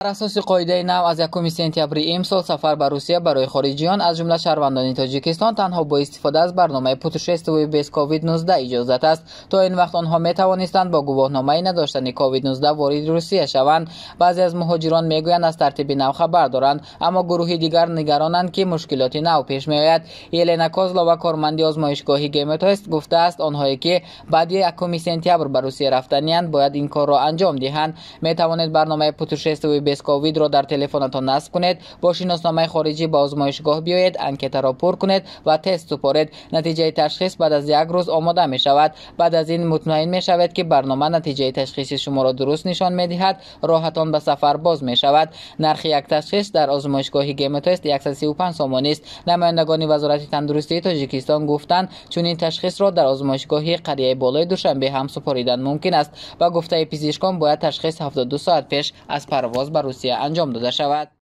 Бар асоси қоидаи нав аз 1 сентябри имсол сафар ба Русия барои хориҷиён, аз ҷумла шаҳрвандони Тоҷикистон, танҳо бо истифода аз барномаи «Путешествуй без COVID-19» иҷозат аст. То ин вақт онҳо метавонистанд бо гувоҳномаи надоштани COVID-19 вориди Русия шаванд. Баъзе аз муҳоҷирон мегӯянд, аз тартиби нав хабар доранд, аммо гурӯҳи дигар нигаронанд, ки мушкилоти нав пеш меояд. Елена Козлова, корманди озмоишгоҳи Гемотест, гуфтааст, онҳое ки баъди 1 сентябр ба Русия рафтаниянд, бояд ин корро анҷом диҳанд. Метавонед барномаи «Путешествуй без ковид»-ро дар телефонатон насб кунед, бо шиносномаи хориҷӣ ба озмоишгоҳ биёед, анкетаро пур кунед ва тест супоред. Натиҷаи ташхис баъд аз як рӯз омода мешавад. Баъд аз ин мутмаин мешавед, ки барнома натиҷаи ташхиси шуморо дуруст нишон медиҳад, роҳатон ба сафар боз мешавад. Нархи як ташхис дар озмоишгоҳи Гемотест 135 сомонӣ аст. Намояндагони Вазорати тандурустии Тоҷикистон гуфтанд, чунин ташхисро дар озмоишгоҳи қарияи болои Душанбе ҳам супоридан мумкин аст. Ба гуфтаи пизишкон, бояд ташхис 72 соат пеш аз парвоз ба Русия анҷом дода шавад.